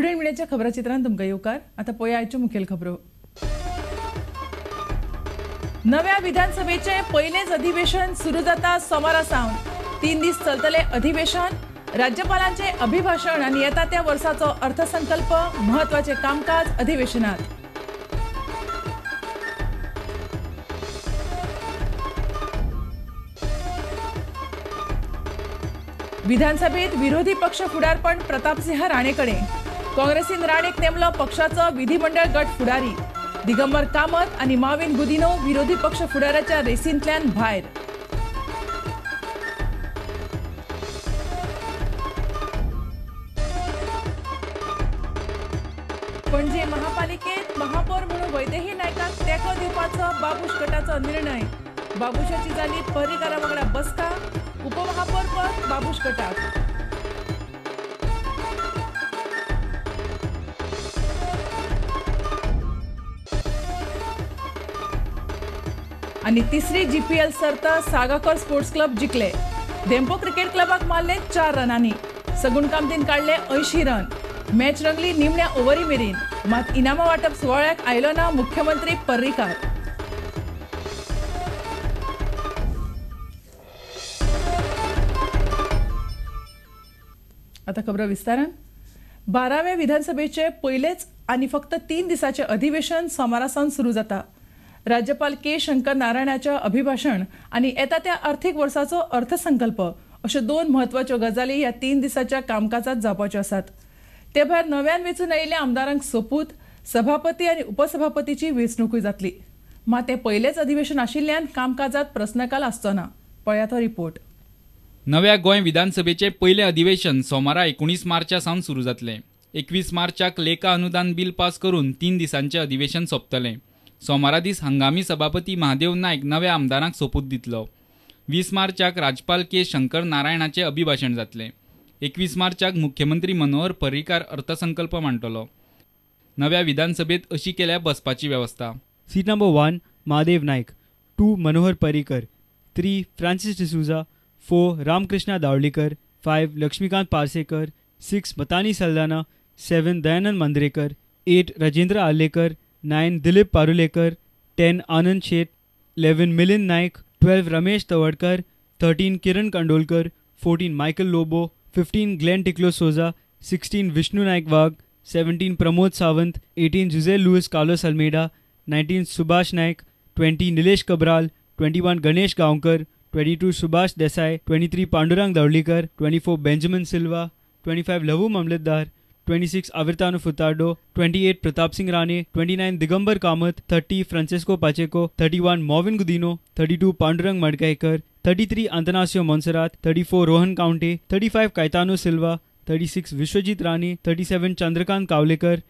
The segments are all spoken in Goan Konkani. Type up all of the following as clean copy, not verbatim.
प्रुडंट मिडियाच्या खबराचित्रांत तुमकां येवकार. आतां पळोवया आयच्यो मुखेल खबरो. नव्या विधानसभेचे पयलेंच अधिवेशन सुरू जाता सोमारा सावन. 3 दीस चलतले अधिवेशन. राज्यपालांचे अभिभाषण आनी येता त्या वर्साचो अर्थसंकल्प महत्वाचे कामकाज अधिवेशनात. विधानसभेत विरोधी पक्ष फुडारपण प्रतापसिंह राणेकडे. काँग्रेसीन राणेक नेमलो पक्षाचो विधिमंडळ गट फुडारी. दिगंबर कामत आनी माविन गुदिनो विरोधी पक्ष फुडाराच्या रेसींतल्यान भायर. पणजे महापालिकेत महापौर म्हणून वैदेही नायकाक तेंको दिवपाचो बाबूश गटाचो निर्णय. बाबूशाची जाली पर्रीकारा वांगडा बसका. उपमहापौर पद बाबूश गटाक. आणि तिसरी जीपीएल सर्त सागाकर स्पोर्ट्स क्लब जिखले. धेंपो क्रिकेट क्लबाक मारले 4 रनांनी. सगुण कामतीन काडले 80 रन. मॅच रंगली निमण्या ओव्हरी मेरेन. मात इनामां वांटप सुवाळ्याक आयलो ना मुख्यमंत्री पर्रीकार. आता खबर विस्तारान. 12व्या विधानसभेचे पयलेच आनी फक्त 3 दिसाचे अधिवेशन सोमारा सावन सुरू जाता. राज्यपाल के शंकर नारायणाच्या अभिभाषण आनी येता त्या आर्थिक वर्साचो अर्थसंकल्प अश्यो 2 म्हत्वाच्यो गजाली ह्या 3 दिसाच्या कामकाजात जावपाच्यो आसात. ते भायर नव्यान वेंचून आयिल्ल्या आमदारांक सोपूत, सभापती आनी उपसभापतीची वेंचणुकूय जातली. मात तें पयलेच अधिवेशन आशिल्ल्यान कामकाजात प्रस्नकाल आसचो ना. पळयात हो रिपोर्ट. नव्या गोंय विधानसभेचे पयलें अधिवेशन सोमारा 19 मार्चा सावन सुरू जातलें. 21 मार्चाक लेखा अनुदान बील पास करून 3 दिसांचें अधिवेशन सोंपतलें. सोमारा दीस हंगामी सभापती महादेव नायक नव्या आमदारांक सोपूत दितलो. 20 मार्चाक राज्यपाल के शंकर नारायणाचें अभिभाषण जातलें. 21 मार्चाक मुख्यमंत्री मनोहर पर्रीकार अर्थसंकल्प मांडटलो. नव्या विधानसभेत अशी केल्या बसपाची वेवस्था. Seat number 1 Mahadev Naik, 2 Manohar Parrikar, 3 Francis D'Souza, 4 Ramakrishna Dhavalikar, 5 Laxmikant Parsekar, 6 Matani Saldanha, 7 Dayanand Mandrekar, 8 Rajendra Arlekar, 9 Dilip Parulekar, 10 Anand Shet, 11 Milind Naik, 12 Ramesh Tawadkar, 13 Kiran Kandolkar, 14 Michael Lobo, 15 Glenn Tiklo Souza, 16 Vishnu Naik Wagh, 17 Pramod Sawant, 18 Jose Luis Carlos Almeida, 19 Subhash Naik, 20 Nilesh Cabral, 21 Ganesh Gaonkar, 22 Subhash Desai, 23 Pandurang Dhavalikar, 24 Benjamin Silva, 25 Lavoo Mamlatdar, 26 Avertano Furtado, 28 Pratap Singh Rane, 29 Digambar Kamat, 30 Francisco Pacheco, 31 Mauvin Godinho, 32 Pandurang Madkaikar, 33 Atanasio Monserrate, 34 Rohan Khaunte, 35 Caetano Silva, 36 Vishwajit Rane, 37 Chandrakant Kavlekar,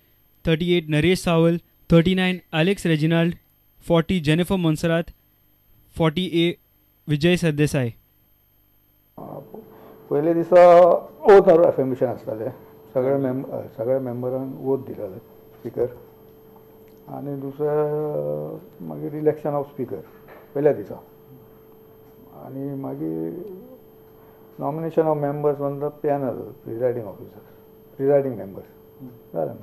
38 Naresh Sawal, 39 Alex Reginald, 40 Jennifer Monserrate, 40 Vijay Sardesai. पयले दिसा ओथ एफर्मेशन आसतालें. सगळ्या मेंबरांक ओथ दिताले स्पिकर. आनी दुसरें मागीर इलेक्शन ऑफ स्पिकर पयल्या दिसा. आनी मागीर nomination of members on the panel presiding officer, presiding members जालें.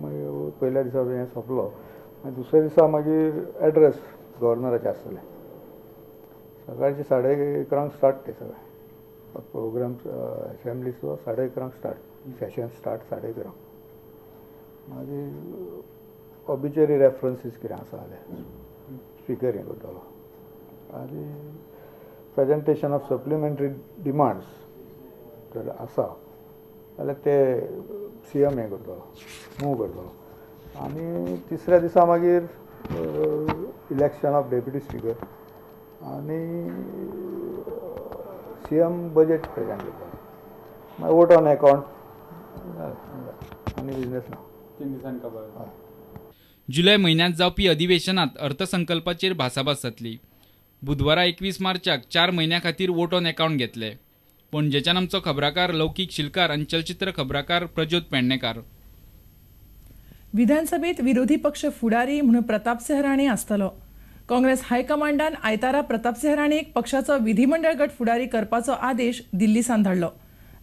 मागीर पयल्या दिसा हें सोंपलो. मागीर दुसऱ्या दिसा मागीर एड्रेस गव्हर्नराचें आसतलें. सकाळचे 11:30 स्टार्ट ते सगळें प्रोग्राम. असेंब्लीचो 11:30 start, Seshan start 11:30. मागीर ऑबिचरी रेफरन्सीस कितें आसा जाल्यार स्पिकर हें करतलो. आनी प्रेजेंटेशन ऑफ सप्लिमेंटरी डिमांड्स जर आसा जाल्यार ते सी एम हें करतलो, मूव करतलो. आनी तिसऱ्या दिसा मागीर इलेक्शन ऑफ डेप्युटी स्पिकर आनी सी एम बजेट प्रेजेंट करतलो. मागीर वोट ऑन अकाउंट आनी बिजनेस ना. 3 दिसांनी खबर. जुलय म्हयन्यांत जावपी अधिवेशनात अर्थसंकल्पाचेर भासाभास जातली. बुधवारा 21 मार्चाक 4 म्हयन्यां खातीर वोट ऑन अकाउंट घेतले. पणजेच्यान आमचो खबराकार लौकीक शिलकार आनी चलचित्र खबराकार प्रज्योत पेडणेकार. विधानसभेत विरोधी पक्ष फुडारी म्हणून प्रतापसिंह राणे आसतलो. काँग्रेस हायकमांडान आयतारा प्रतापसिंह राणेक पक्षाचो विधिमंडळ गट फुडारी करपाचो आदेश दिल्लीसान धाडलो.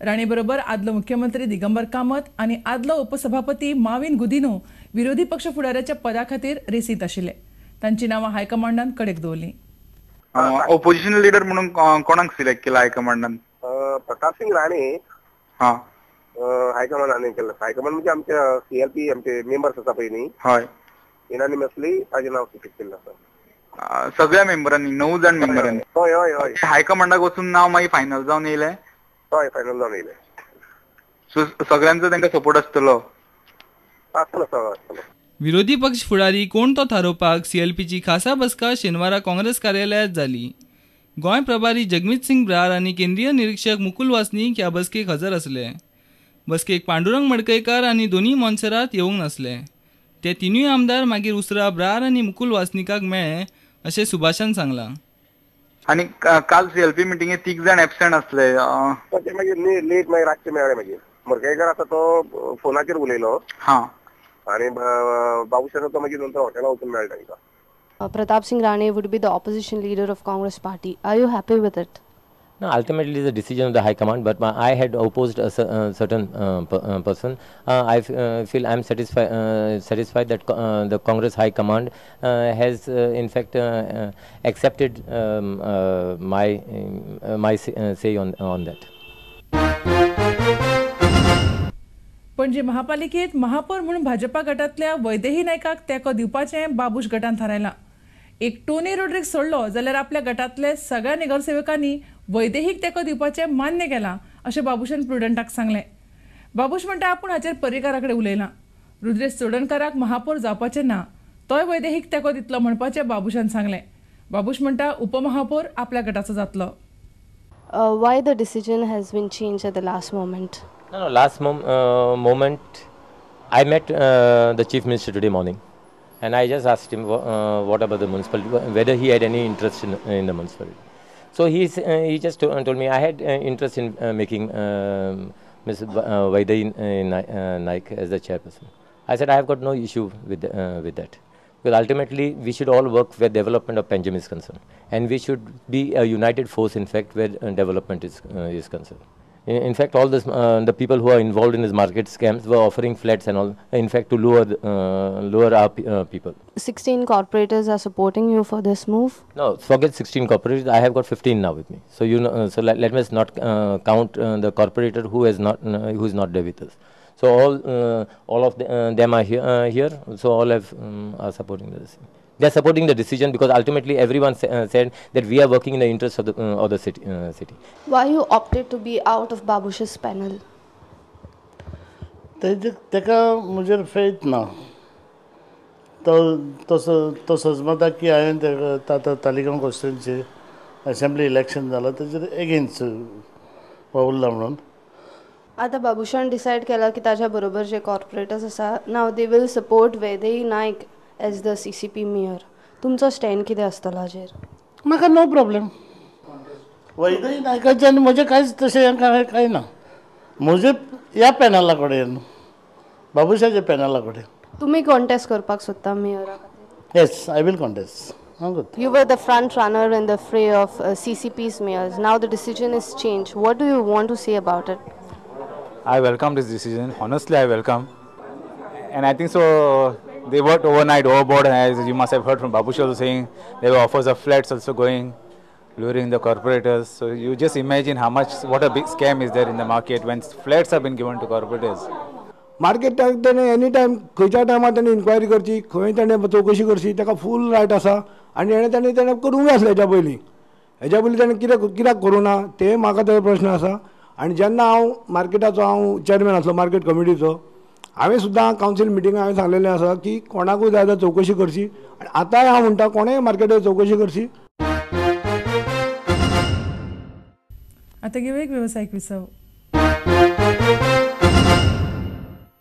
राणे बरोबर आदलो मुख्यमंत्री दिगंबर कामत आनी आदलो उपसभापती माविन गुदिन्हो विरोधी पक्ष फुडाऱ्याच्या पदा खातीर रेसींत आशिल्ले. तांची नांवां हायकमांडान कडेक दवरलीं. ओपोजिशन लिडर म्हणून कोणाक सिलेक्ट केला हायकमांडान? प्रतापसिंग राणे. हां, हायकमांडान केला. हायकमांड म्हणजे आमच्या सीएलपी आमचे मेंबर्स आसा पळय न्ही, हय, युनानिमसली ताजें नांव सिलेक्ट केल्लें आसा. सगळ्या मेंबरांनी, 9 जाण मेंबरांनी? हय हय हय. हायकमांडाक वचून नांव मागीर फायनल जावन येयलें? हय, फायनल जावन येयलें. सो सगळ्यांचो तांकां सपोर्ट आसतलो? आसतलो, सगळो आसतलो. विरोधी पक्ष फुडारी कोण तो थारोवपाक सीएलपीची खासा बसका शेनवारा काँग्रेस कार्यालयांत जाली. गोंय प्रभारी जगमीत सिंग ब्रार आनी केंद्रीय निरीक्षक मुकुल वासनीक ह्या बसकेक हजर आसले. बसकेक पांडुरंग मडकयकार आनी दोनी मोन्सेरात येवंक नासले. ते तिनूय आमदार मागीर उसरा ब्रार आनी मुकुल वासनिकाक मेळ्ळे अशें सुभाषान सांगलां. आनी काल सीएलपी मिटिंगेत 3 जाण एबसेंट आसले. ते मागीर लेट मागीर रातचे मेळ्ळे. मागीर मडकयकार आसा तो फोनाचेर उलयलो. हां, आनी बाबूश आसा तो मागीर नंतर हॉटेला वचून मेळ्ळे तांकां. Pratap Singh Rane would be the opposition leader of Congress party. Are you happy with it? No, ultimately it's a decision of the High Command, but I had opposed a certain person. I feel I am satisfied that the Congress High Command has in fact accepted my say on that. Panaji महापालिकेत महापौर म्हणून भाजपा गटांतल्या वैदेही नायकाक तेंको दिवपाचें बाबूश गटान थारायलां. एक टोनी रोड्रिक्स सोडलो जाल्यार आपल्या गटांतले सगळ्या नगरसेवकांनी वैदेहीक तेंको दिवपाचें मान्य केलां अशें बाबूशान प्रुडंटाक सांगलें. बाबूश म्हणटा आपूण हाचेर पर्रीकारा कडेन उलयलां. रुद्रेश चोडणकाराक महापौर जावपाचें ना, तोय वैदेहीक तेंको दितलो म्हणपाचें बाबूशान सांगलें. बाबूश म्हणटा उपमहापौर आपल्या गटाचो जातलो. Why the decision has been changed at the last moment? No, last moment, I met the Chief Minister today morning, and I just asked him what about the municipality, whether he had any interest in the municipality. So he just told me I had interest in making Ms. Vaidehi Naik as the chairperson. I said I have got no issue with that, because ultimately we should all work where development of Panjim is concerned, and we should be a united force, in fact, where development is concerned. In fact, all this, the people who are involved in these market scams were offering flats and all, in fact, to lure our people. 16 corporators are supporting you for this move? No, forget 16 corporators. I have got 15 now with me. So you know, so let us not count the corporator who is not there with us. So all of them are here. So all have are supporting this. They are supporting the decision because ultimately everyone said that we are working in the interest of the city. Why you opted to be out of Babush's panel? तेका म्हजेर फेथ ना. तो तो सजमता की हांवें तेका आतां तालिगांव कॉन्स्टिट्युएन्सी असेंब्ली इलेक्शन जालां तेजेर एगेन्स्ट वावुरला म्हणून. आतां बाबूशान डिसायड केला की ताज्या बरोबर जे कॉर्पोरेटर्स आसा, now they will support Vaidehi Naik as the CCP mayor. तुमचो स्टँड कितें आसतलो हाजेर? म्हाका नो प्रॉब्लेम. वैदेही नायकाचें आनी म्हजें कांयच तशें कांय ना. म्हजें ह्या पॅनला कडेन, बाबूशाच्या पॅनला कडेन. तुमी कॉन्टेस्ट करपाक सोदता मेयरा खातीर? Yes, I will contest. You were the front runner in the fray of CCP's mayors. Now the decision is changed. What do you want to say about it? I welcome this decision. Honestly, I welcome. And I think so. They worked overnight overboard, and as you must have heard from Babush also saying, there were offers of flats also going, luring the corporators. So you just imagine how much, what a big scam is there in the market when flats have been given to corporators. मार्केटाक तेणें एनी टायम खंयच्या टायमार तेणें इन्क्वायरी करची, खंय तेणें चवकशी करची, ताका फूल रायट आसा. आनी हेणें तेणें करूंक जाय आसलें हेज्या पयलीं. हेज्या पयलीं तेणें कित्याक करूं ना तें म्हाका तेजो प्रश्न आसा. आनी जेन्ना हांव मार्केटाचो हांव चेअरमॅन आसलो मार्केट कमिटीचो, हांवें सुद्दां कावन्सील मिटिंगाक हांवें सांगलेलें आसा की कोणाकूय जाय जाल्यार चवकशी करची. आनी आतांय हांव म्हणटा कोणेय मार्केटाची चवकशी करची. आतां घेवया एक वेवसायीक विसव.